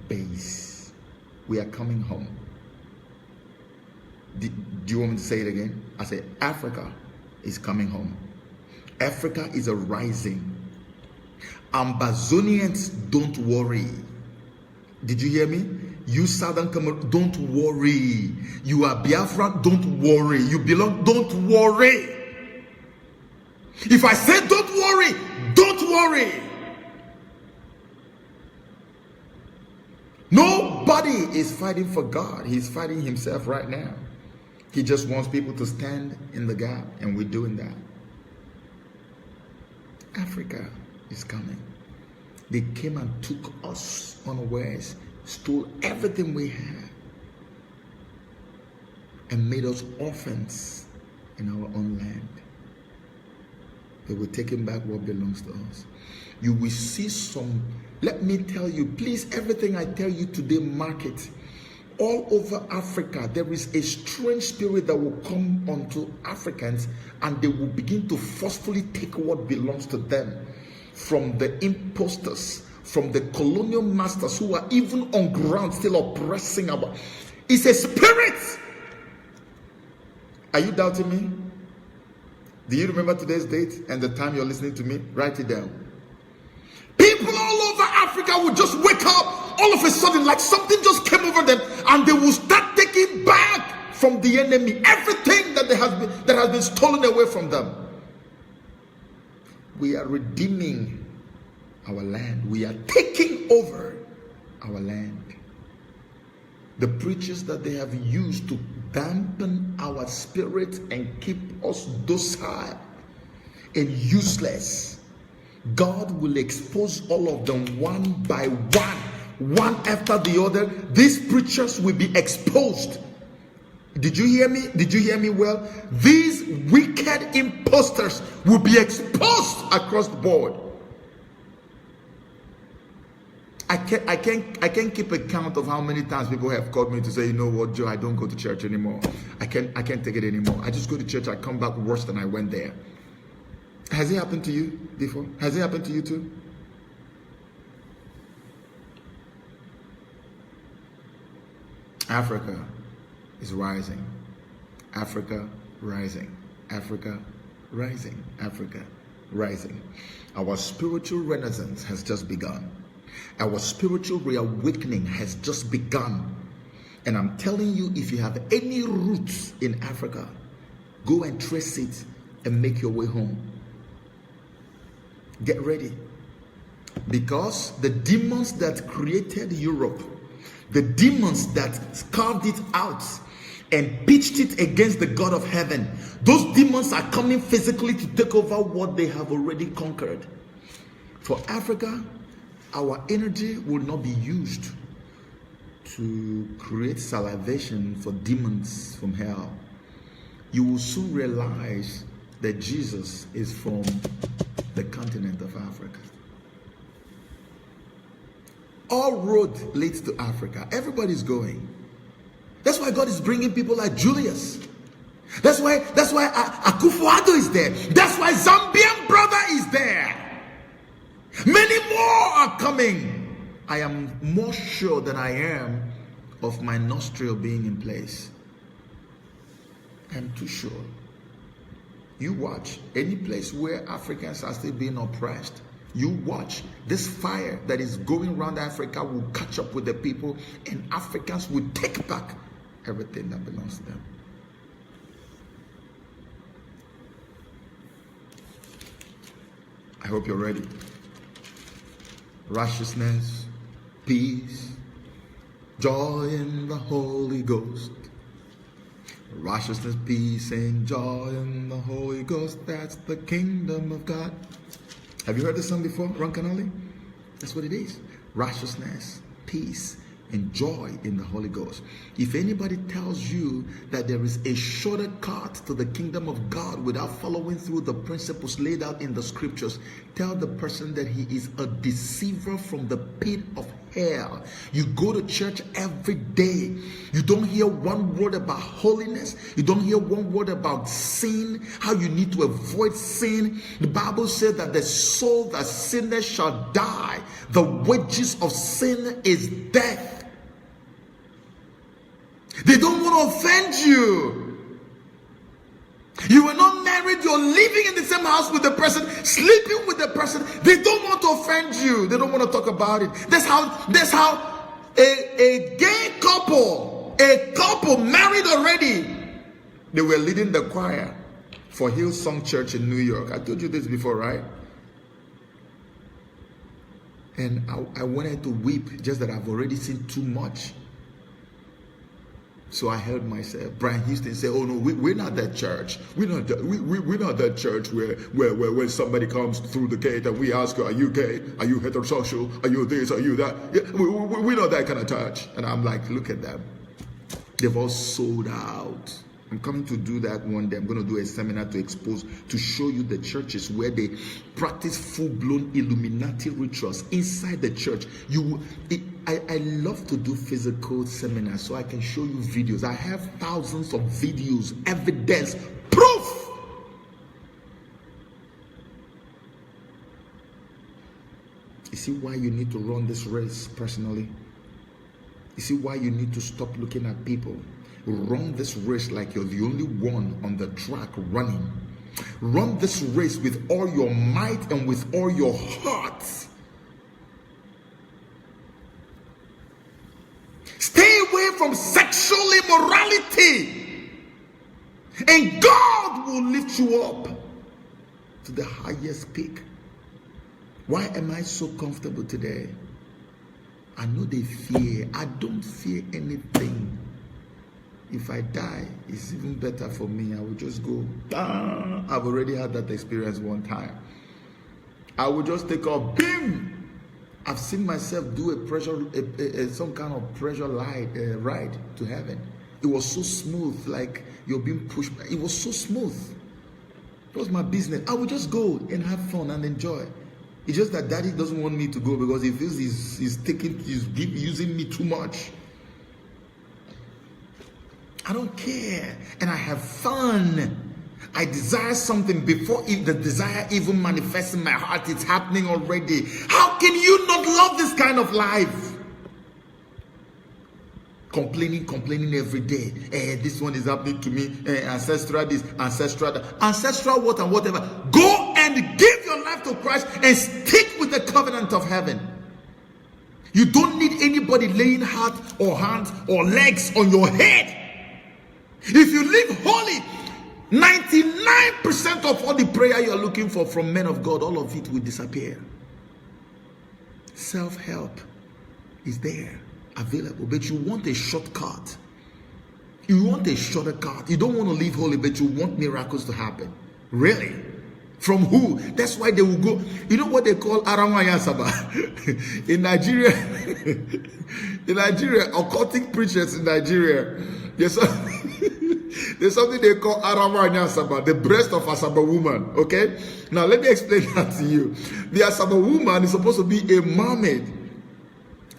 base. We are coming home. Do, do you want me to say it again? I say, Africa is coming home. Africa is arising. Ambazonians, don't worry. Did you hear me? You Southern Cameroon, don't worry. You are Biafran, don't worry. You belong, don't worry. If I say don't worry, don't worry. Nobody is fighting for God. He's fighting himself right now. He just wants people to stand in the gap, and we're doing that. Africa is coming. They came and took us unawares, stole everything we had, and made us orphans in our own land. They were taking back what belongs to us. You will see some. Let me tell you, please, everything I tell you today, mark it. All over Africa, there is a strange spirit that will come onto Africans, and they will begin to forcefully take what belongs to them from the imposters, from the colonial masters who are even on ground still oppressing our. It's a spirit. Are you doubting me? Do you remember today's date and the time you're listening to me? Write it down. People all over Africa would just wake up. All of a sudden, like, something just came over them, and they will start taking back from the enemy everything that they has been, that has been stolen away from them. We are redeeming our land. We are taking over our land. The preachers that they have used to dampen our spirit and keep us docile and useless, God will expose all of them one by one. One after the other, these preachers will be exposed. Did you hear me? Did you hear me well? These wicked imposters will be exposed across the board. I can't, I can't, I can't keep a count of how many times people have called me to say, "You know what, Joe, I don't go to church anymore. I can't, I can't take it anymore. I just go to church, I come back worse than I went there." Has it happened to you before? Has it happened to you too? Africa is rising. Africa rising. Africa rising. Africa rising. Our spiritual renaissance has just begun. Our spiritual reawakening has just begun. And I'm telling you, if you have any roots in Africa, go and trace it and make your way home. Get ready. Because the demons that created Europe, the demons that carved it out and pitched it against the God of heaven, those demons are coming physically to take over what they have already conquered. For Africa, our energy will not be used to create salvation for demons from hell. You will soon realize that Jesus is from the continent of Africa. All road leads to Africa. Everybody's going. That's why God is bringing people like Julius. That's why, that's why A- Akufo-Addo is there. That's why Zambian brother is there. Many more are coming. I am more sure than I am of my nostril being in place. I'm too sure. You watch. Any place where Africans are still being oppressed, you watch. This fire that is going around Africa will catch up with the people, and Africans will take back everything that belongs to them. I hope you're ready. Righteousness, peace, joy in the Holy Ghost. Righteousness, peace, and joy in the Holy Ghost. That's the kingdom of God. Have you heard this song before, Ron Canale? That's what it is. Righteousness, peace, and joy in the Holy Ghost. If anybody tells you that there is a shortcut to the kingdom of God without following through the principles laid out in the scriptures, tell the person that he is a deceiver from the pit of hell. You go to church every day. You don't hear one word about holiness. You don't hear one word about sin, how you need to avoid sin. The Bible says that the soul that sinneth shall die. The wages of sin is death. They don't want to offend you. You were not married, you're living in the same house with the person, sleeping with the person. They don't want to offend you. They don't want to talk about it. That's how that's how a, a gay couple, a couple married already, they were leading the choir for Hillsong Church in New York. I told you this before, right? And I, I wanted to weep, just that I've already seen too much. So I held myself. Brian Houston said, "Oh no, we, we're not that church. We're not that, we, we, we're not that church where, where, where when somebody comes through the gate and we ask you, 'Are you gay? Are you heterosexual? Are you this? Are you that?' Yeah, we, we, we're not that kind of church." And I'm like, "Look at them. They've all sold out." I'm coming to do that one day. I'm going to do a seminar to expose, to show you the churches where they practice full-blown Illuminati rituals inside the church. You, it, I, I love to do physical seminars so I can show you videos. I have thousands of videos, evidence, proof. You see why you need to run this race personally? You see why you need to stop looking at people? Run this race like you're the only one on the track running. Run this race with all your might and with all your heart. Stay away from sexual immorality, and God will lift you up to the highest peak. Why am I so comfortable today? I know they fear. I don't fear anything. If I die, it's even better for me. I will just go, "Ah," I've already had that experience one time. I will just take off, beam, I've seen myself do a pressure, a, a, a, some kind of pressure ride, uh, ride to heaven. It was so smooth, like you're being pushed. It was so smooth. It was my business. I would just go and have fun and enjoy. It's just that daddy doesn't want me to go because he feels he's, he's taking, he's give, using me too much. I don't care. And I have fun. I desire something before it, the desire even manifests in my heart. It's happening already. How can you not love this kind of life? Complaining, complaining every day. Eh, this one is happening to me. Eh, ancestral this, ancestral that. Ancestral what and whatever. Go and give your life to Christ and stick with the covenant of heaven. You don't need anybody laying heart or hand or legs on your head. If you live holy, ninety-nine percent of all the prayer you're looking for from men of God, all of it will disappear. Self-help is there, available, but you want a shortcut. You want a shortcut. You don't want to live holy, but you want miracles to happen. Really? From who? That's why they will go. You know what they call Aranwanya Saba? In Nigeria, in Nigeria, occultic preachers in Nigeria, there's something, there's something they call Aranwanya Saba, the breast of Asaba woman. Okay? Now, let me explain that to you. The Asaba woman is supposed to be a mermaid,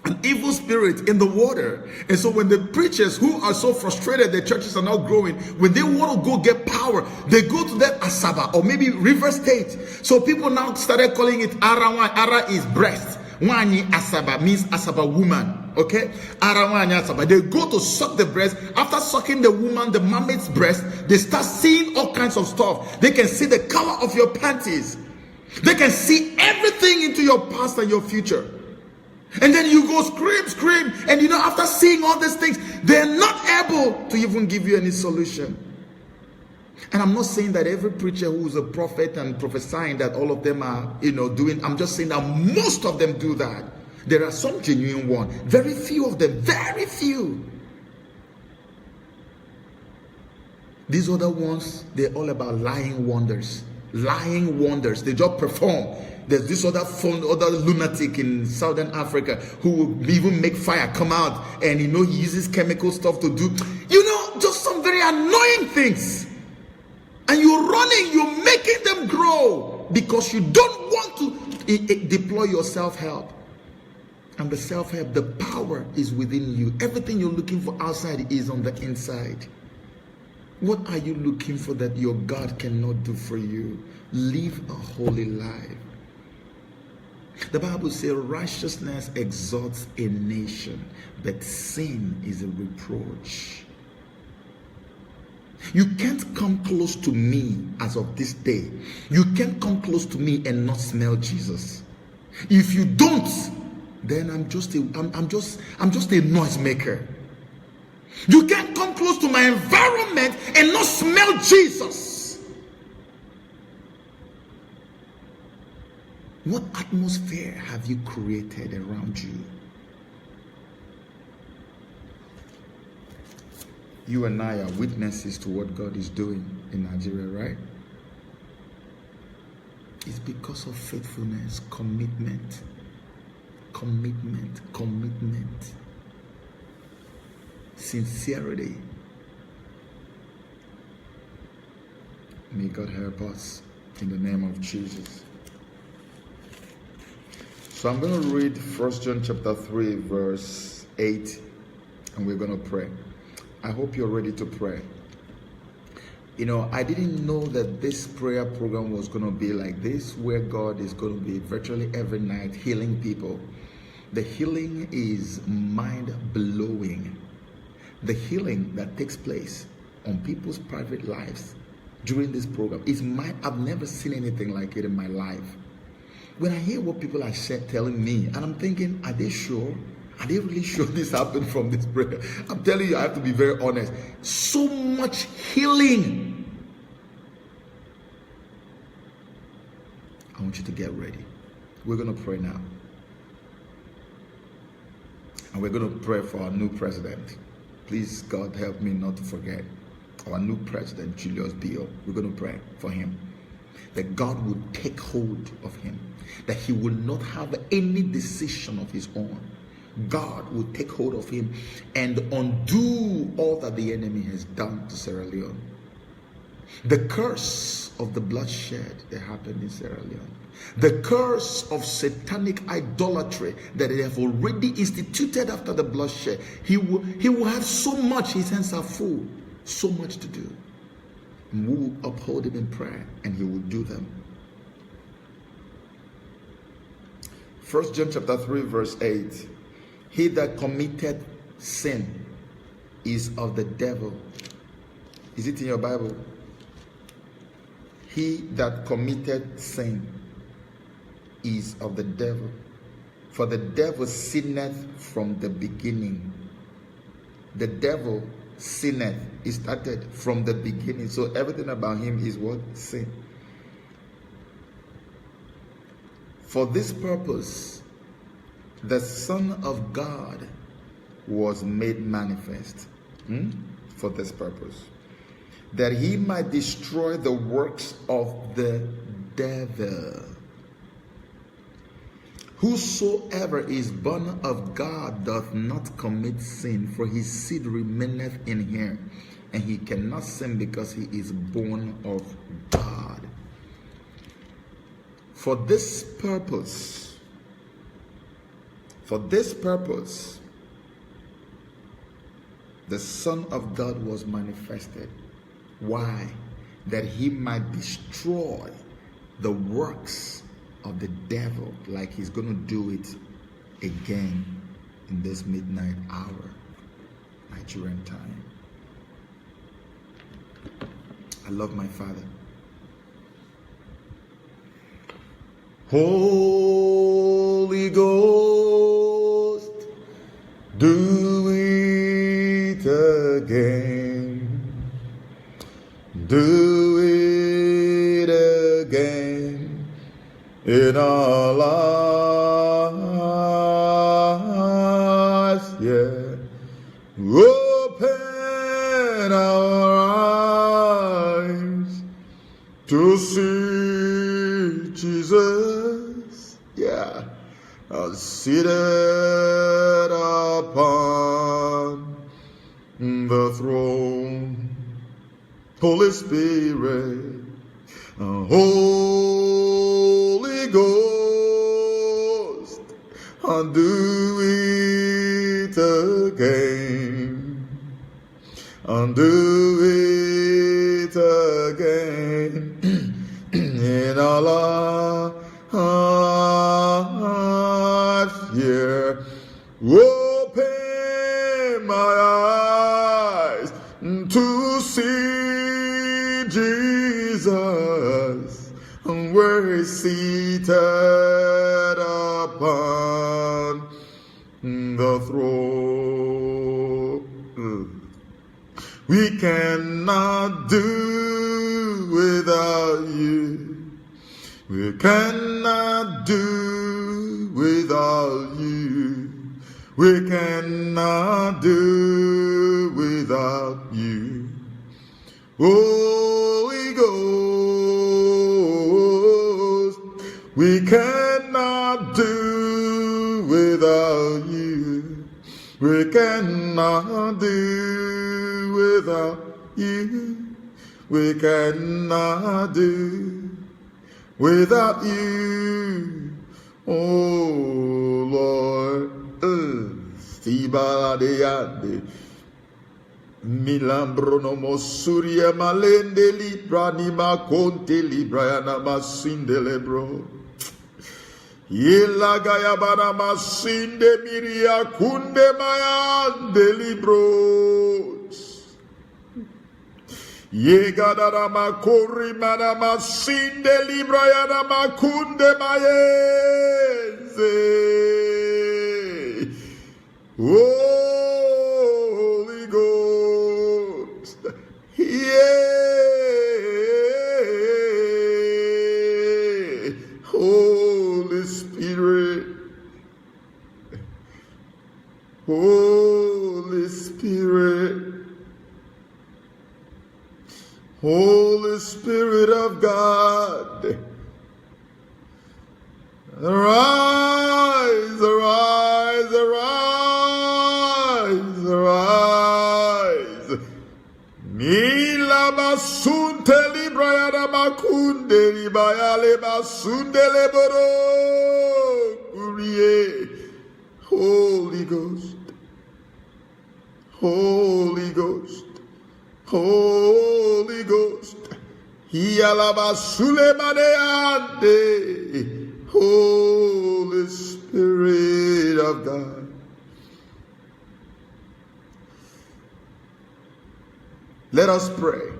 an evil spirit in the water. And so when the preachers who are so frustrated, the churches are not growing, when they want to go get power, they go to that Asaba or maybe River State. So people now started calling it Ara Nwa-, Ara is breast. Nwanyi Asaba means Asaba woman. Okay? Ara Nwanyi Asaba. They go to suck the breast. After sucking the woman, the mermaid's breast, they start seeing all kinds of stuff. They can see the color of your panties. They can see everything into your past and your future. And then you go scream, scream. And you know, after seeing all these things, they're not able to even give you any solution. And I'm not saying that every preacher who is a prophet and prophesying that all of them are, you know, doing, I'm just saying that most of them do that. There are some genuine ones, very few of them, very few. These other ones, they're all about lying wonders. Lying wonders. They just perform. There's this other fun, other lunatic in Southern Africa who will even make fire come out, and you know he uses chemical stuff to do, you know, just some very annoying things. And you're running, you're making them grow because you don't want to, eh, eh, deploy your self-help. And the self-help, the power is within you. Everything you're looking for outside is on the inside. What are you looking for that your God cannot do for you? Live a holy life. The Bible says righteousness exalts a nation, but sin is a reproach. You can't come close to me as of this day. You can't come close to me and not smell Jesus. If you don't, then I'm just a, I'm, I'm just, I'm just a noise maker. You can't come close to my environment and not smell Jesus. What atmosphere have you created around you? You and I are witnesses to what God is doing in Nigeria, right? It's because of faithfulness, commitment, commitment, commitment, sincerity. May God help us in the name of Jesus. So I'm going to read First John chapter three, verse eight, and we're going to pray. I hope you're ready to pray. You know, I didn't know that this prayer program was going to be like this, where God is going to be virtually every night healing people. The healing is mind-blowing. The healing that takes place on people's private lives during this program is mind, I've never seen anything like it in my life. When I hear what people are sha-, telling me, and I'm thinking, are they sure? Are they really sure this happened from this prayer? I'm telling you, I have to be very honest. So much healing. I want you to get ready. We're going to pray now. And we're going to pray for our new president. Please, God, help me not to forget. Our new president, Julius Bio. We're going to pray for him. that God would take hold of him, that he will not have any decision of his own. God will take hold of him and undo all that the enemy has done to Sierra Leone. The curse of the bloodshed that happened in Sierra Leone, the curse of satanic idolatry that they have already instituted after the bloodshed. He will, he will have so much, his hands are full, so much to do. And we will uphold him in prayer, and he will do them. First John chapter three, verse eight. He that committed sin is of the devil. Is it in your Bible? He that committed sin is of the devil. For the devil sinneth from the beginning. The devil sinneth. He started from the beginning. So everything about him is what? Sin. For this purpose, the Son of God was made manifest. Hmm? For this purpose, that he might destroy the works of the devil. Whosoever is born of God doth not commit sin, for his seed remaineth in him, and he cannot sin because he is born of God. For this purpose, for this purpose, the Son of God was manifested. Why? That he might destroy the works of the devil, like he's going to do it again in this midnight hour, Nigerian time. I love my father. Holy Ghost, do it again. Do it again in our lives, yeah. Open our eyes to see Jesus, yeah, uh, seated upon the throne. Holy Spirit, uh, Holy Ghost, and do it again, and do it again in our lives, yeah. Open my eyes to see Jesus, where he's seated upon the throne. We cannot do without you. We cannot do without you. We cannot do without you. Holy Ghost, we cannot do without you. We cannot do without you. We cannot do without you. Oh Lord. Eh, Sibaladeyande. Milambrono mosuria malende libra ni makonte libra yana masindele bro. Yela gayabana masinde miria kunde mayande libros. Yegadara makori mana masinde libra yana makunde mayenze. Holy Ghost, yeah, Holy Spirit, Holy Spirit, Holy Spirit of God, rise, rise, rise, rise. Mila basunte librayada bakunde libayale basunde leboro kurie. Holy Ghost, Holy Ghost, Holy Ghost. Hialaba sulemane ande. Holy Spirit of God. Let us pray.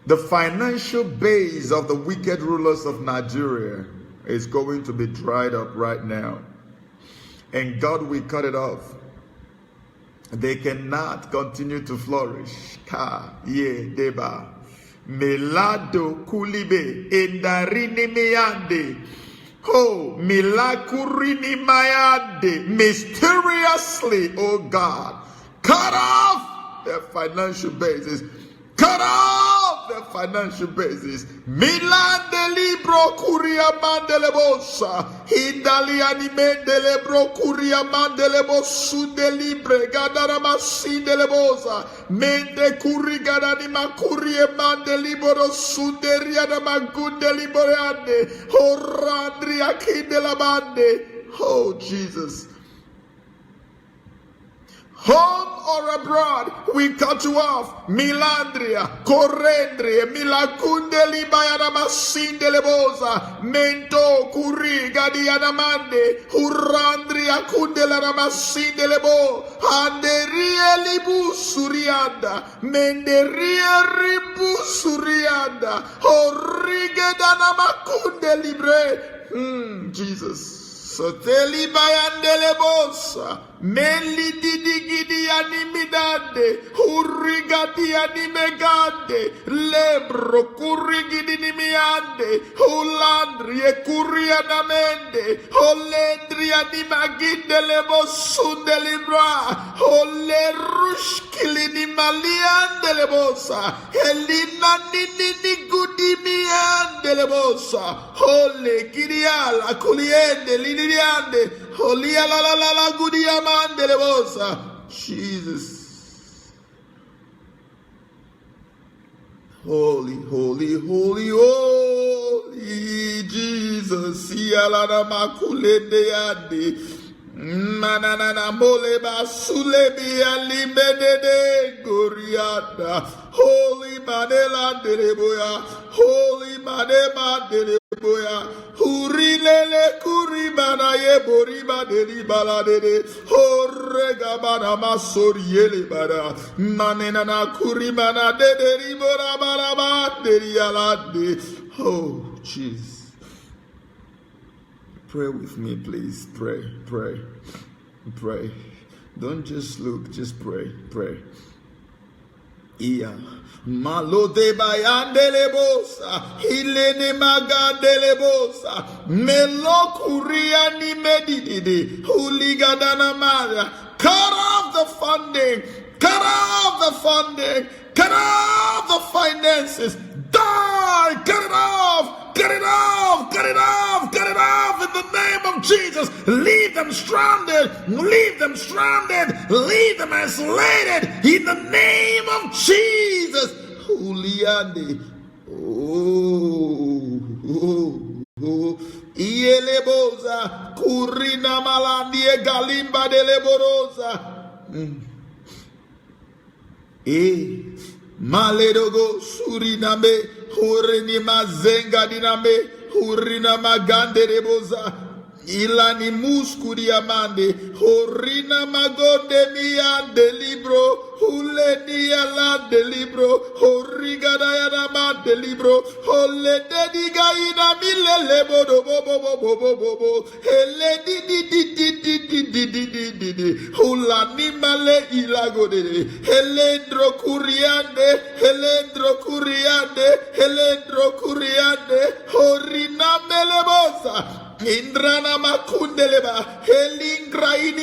The financial base of the wicked rulers of Nigeria is going to be dried up right now. And God will cut it off. They cannot continue to flourish. Ka, ye, deba. Melado kulibe, endarini miande. Ho, milakurini mayande. Mysteriously, oh God, cut off their financial basis. Cut off their financial basis. Milande libro kuria mandele bosa. Hindali animende lebro kuria mandele bosunde libre. Gadara masinde le bosa. Mende kuri gadani makuri e mande liboro sunde riana magunde libore ande. Horandri akinde la bande. Oh, Jesus. Home or abroad, we cut you off. Milandria, Corendria, Milakunde Libayana Masinde Lebosa, Mento, Kuri, Gadiana Mande, Hurandria Kundela Ramasinde Lebo, Anderie Libu Surianda, Menderie Ribu Surianda, Horigedana Makunde Libre. Hmm, Jesus. Soteli Bayandele Bosa. Meli didi gidi animidande, hurigadi animegande, lebro kurigidi nimiande, hulandrie kurianamende, holendri animaginde lebo sunde libra, holerushkili nimaliande lebosa, helina ninini gudimiande lebosa, hole kiriala kuliende liniande, holia la la la la gudiamande lebosa. Jesus. Holy, holy, holy, holy Jesus. Sialana makulende yande. Mananana mole ba sulebi alimbe de de gorianda. Holy Manela Deleboya. Holy Manema Deleboya. Hurilele kurimana ye boriba deli baladede. Horega bana masori yele bana. Manena na kurimana dederi bora bana ba deri alande. Oh, jeez. Pray with me, please. Pray, pray, pray. Don't just look, just pray, pray. Iya. Malode bayandele bosa, hilene magandele bosa, melo kuriani medididi, huligadana mara. Cut off the funding, cut off the funding, cut off the finances. Die, cut it off, cut it off, cut it off, cut it off in the name of Jesus. Leave them stranded, leave them stranded, leave them isolated in the name of Jesus. Huliande. Oh, oh, oh. Ieleboza, kurina malandie galimba de leboroza. Mm. Eh, maledogo suriname, hurini mazenga diname, hurina magande de boza, ilani muskuri amande, hurina magonde miande libro, huleni alande libro, hurigada yanamande libro, holede diga ina milele bodo bobo bobo bobo bobo. Hele di di di di di di di di di di di. Hulani male ilago de de. Helendro kuriande, helendro kuriande, helendro kuriande. Horina melebosa. Indrana makundeleba. Helingra ini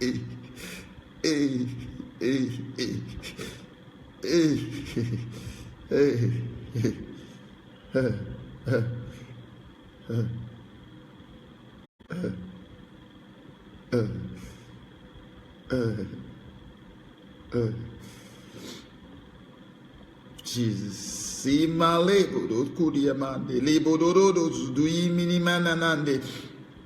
Hey, hey, hey, hey, hey, hey, hey, hey, hey, hey, hey, hey, hey. Jesus. Sima lebo do kudia mande. Lebo do do do zudu imini mananande.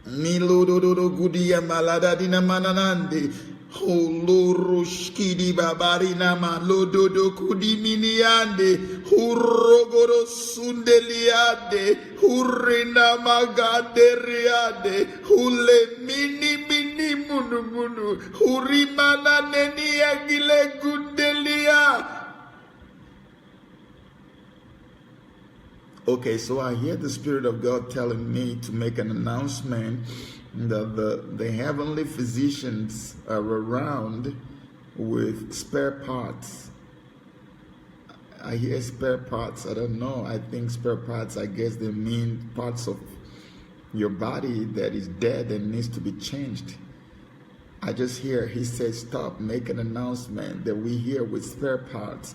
Milo do do do kudia malada dina mananande. Holorushkidi babarina ma lo do do kudi miniande. Hurogoro sundeliande. Hurina magaderiande. Hule mini mini munu munu. Hurimana neni agile gundelia. Okay, so I hear the Spirit of God telling me to make an announcement that the, the heavenly physicians are around with spare parts. I hear spare parts. I don't know. I think spare parts, I guess they mean parts of your body that is dead and needs to be changed. I just hear he says, "Stop, make an announcement that we here with spare parts."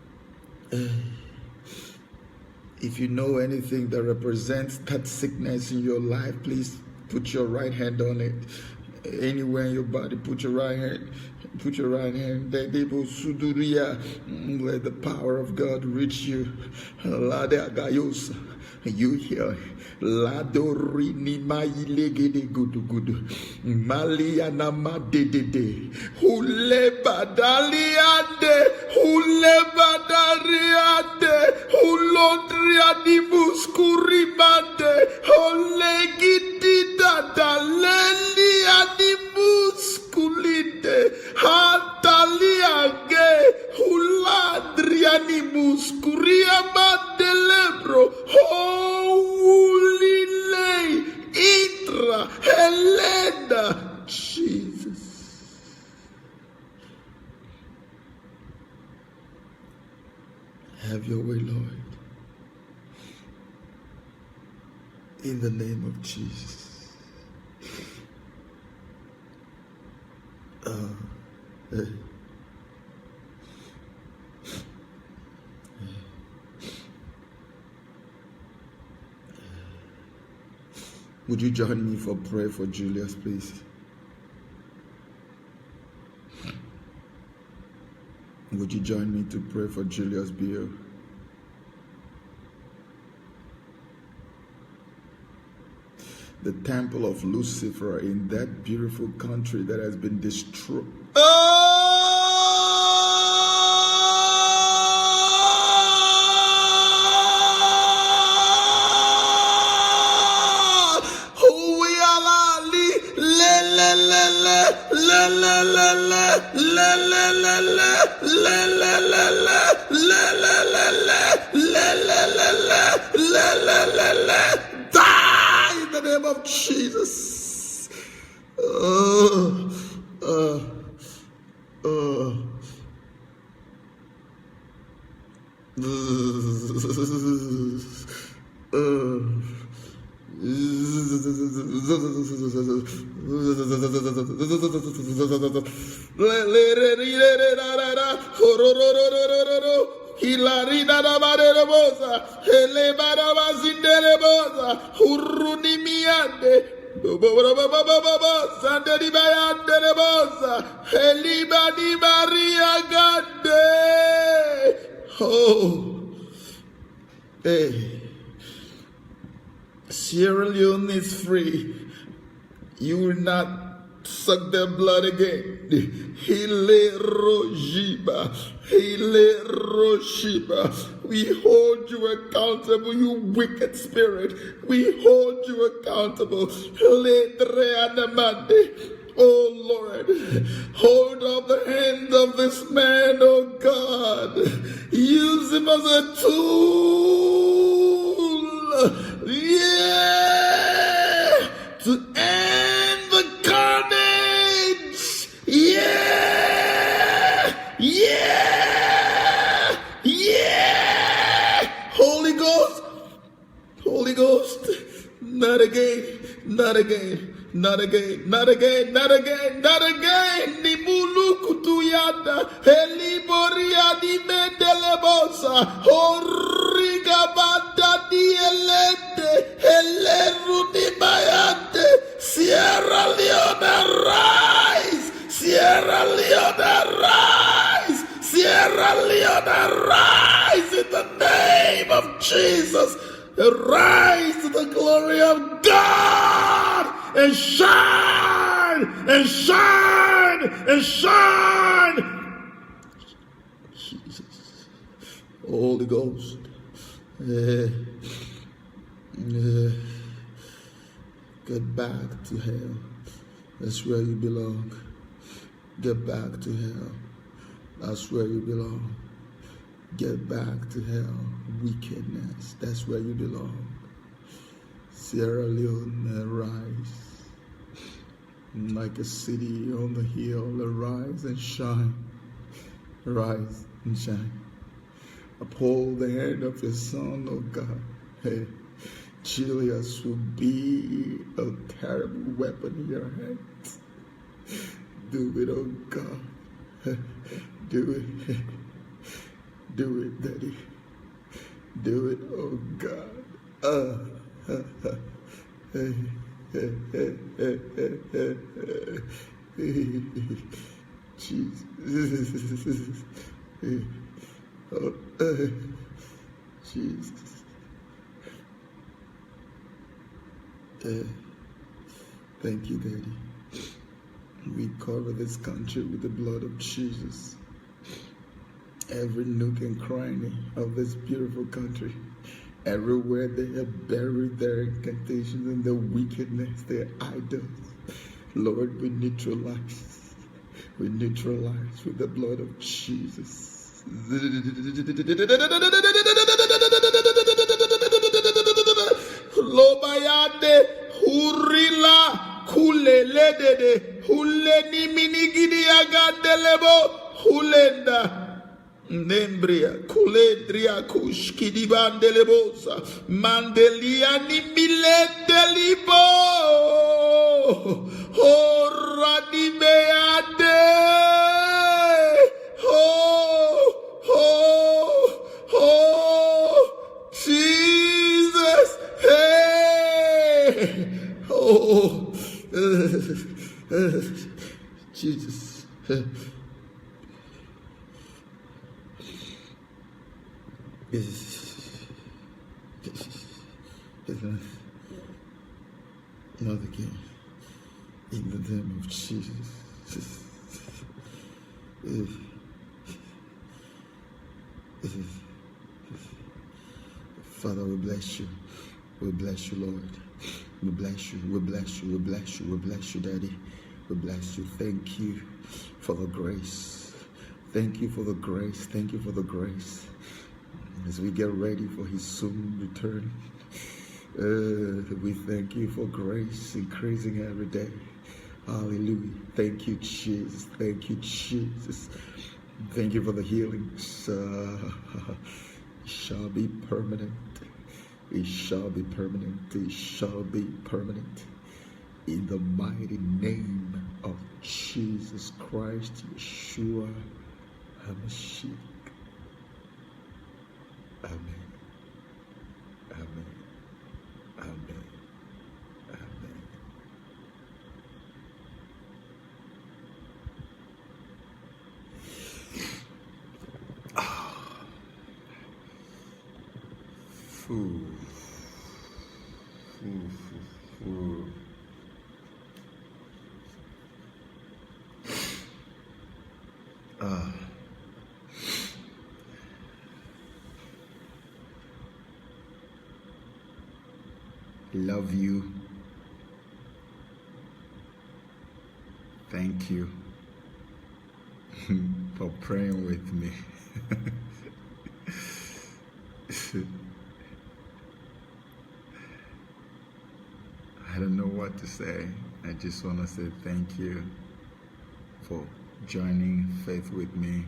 If you know anything that represents that sickness in your life, please put your right hand on it. Anywhere in your body, put your right hand. Put your right hand. Dedebo suduria. Mm, let the power of God reach you. Lade agayos. You heal. Ladorini mailegede gudugudu. Maliana madedede. Hule badaliande. Hule badariande. Hulondriani muskurimande. Holegidi dadaleli animuskulinde. Hataliage. Huladriani muskuria mandelebro. Holy lay. Itra. Helena. Jesus. Have your way, Lord. In the name of Jesus. Uh, eh. Would you join me for prayer for Julius, please? Would you join me to pray for Julius Bill? The temple of Lucifer in that beautiful country that has been destroyed. Die in the name of Jesus. Uh, uh, uh. Hilarina da barebosa, helebara bazindere bosa, huruni miande, bobobobobobobosa, delibeyandebosa, helibani Maria Gande. Oh, hey. Sierra Leone is free. You will not suck their blood again. Hile Rojiba. Hile Rojiba. We hold you accountable, you wicked spirit. We hold you accountable. Hile Dreanamande. Oh Lord, hold up the hand of this man, oh God. Use him as a tool. Yeah. To end the carnage. Yeah. Yeah. Yeah. Holy Ghost. Holy Ghost, not again, not again, not again, not again, not again, not again. Nimulu kutuyanda, helibori animendelebosa, horiga banda dielende, heleru nimayande. Sierra Leone, arise! Sierra Leone, arise! Sierra Leone, arise in the name of Jesus. Rise to the glory of God and shine and shine and shine. Jesus. Holy Ghost. Eh, eh. Get back to hell. That's where you belong. Get back to hell. That's where you belong. Get back to hell. Wickedness. That's where you belong. Sierra Leone, arise. Like a city on the hill, arise and shine. Arise and shine. Uphold the hand of your son, oh God. Hey, Julius will be a terrible weapon in your hand. Do it, oh God. Do it. Do it, Daddy. Do it, oh God. Uh, Jesus. Oh, Jesus. Uh, thank you, Daddy. We cover this country with the blood of Jesus. Every nook and cranny of this beautiful country, everywhere they have buried their incantations and their wickedness, their idols. Lord, we neutralize. We neutralize with the blood of Jesus. Lobayande, hurila, kuleledede, huleni minigidi agandelebo, hulenda. Nembria, kuledria, kushkidibandelebosa, mandelia ni milendelibo, horadibeande, oh, oh, oh, Jesus, hey, oh, Jesus. Not again. In the name of Jesus. Father, we bless you. We bless you, Lord. We bless you. We bless you. We bless you. We bless you, Daddy. We bless you. Thank you for the grace. Thank you for the grace. Thank you for the grace. As we get ready for his soon return, uh, we thank you for grace increasing every day. Hallelujah. Thank you, Jesus. Thank you, Jesus. Thank you for the healings. Uh, it shall be permanent. It shall be permanent. It shall be permanent. In the mighty name of Jesus Christ, Yeshua HaMashiach. Amen. Amen. Amen. Amen. Ah. Food. Food, food, food. Ah. Love you. Thank you for praying with me. I don't know what to say. I just want to say thank you for joining faith with me.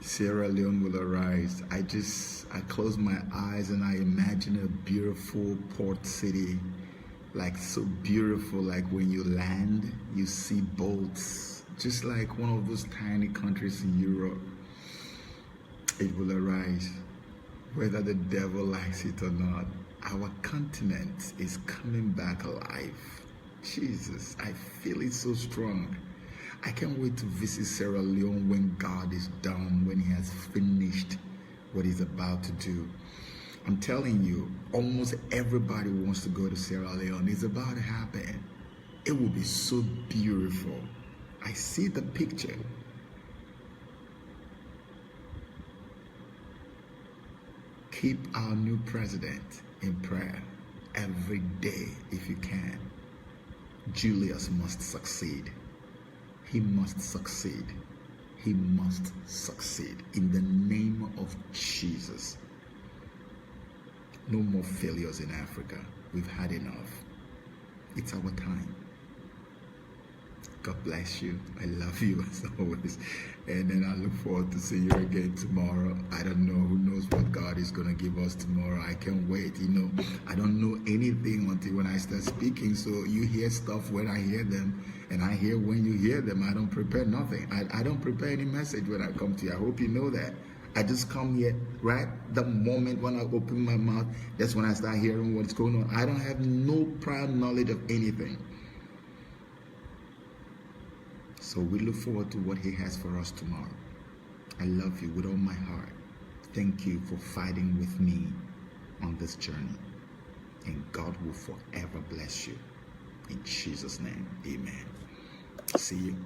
Sierra Leone will arise. I just, I close my eyes and I imagine a beautiful port city, like, so beautiful, like, when you land, you see boats, just like one of those tiny countries in Europe. It will arise, whether the devil likes it or not. Our continent is coming back alive. Jesus, I feel it so strong. I can't wait to visit Sierra Leone when God is done, when he has finished what he's about to do. I'm telling you, almost everybody wants to go to Sierra Leone. It's about to happen. It will be so beautiful. I see the picture. Keep our new president in prayer every day if you can. Julius must succeed. He must succeed. He must succeed in the name of Jesus. No more failures in Africa. We've had enough. It's our time. God bless you. I love you as always. And then I look forward to seeing you again tomorrow. I don't know. Who knows what God is going to give us tomorrow? I can't wait. You know, I don't know anything until when I start speaking. So you hear stuff when I hear them, and I hear when you hear them. I don't prepare nothing. I, I don't prepare any message when I come to you. I hope you know that. I just come here right the moment when I open my mouth. That's when I start hearing what's going on. I don't have no prior knowledge of anything. So we look forward to what he has for us tomorrow. I love you with all my heart. Thank you for fighting with me on this journey. And God will forever bless you. In Jesus' name, amen. See you.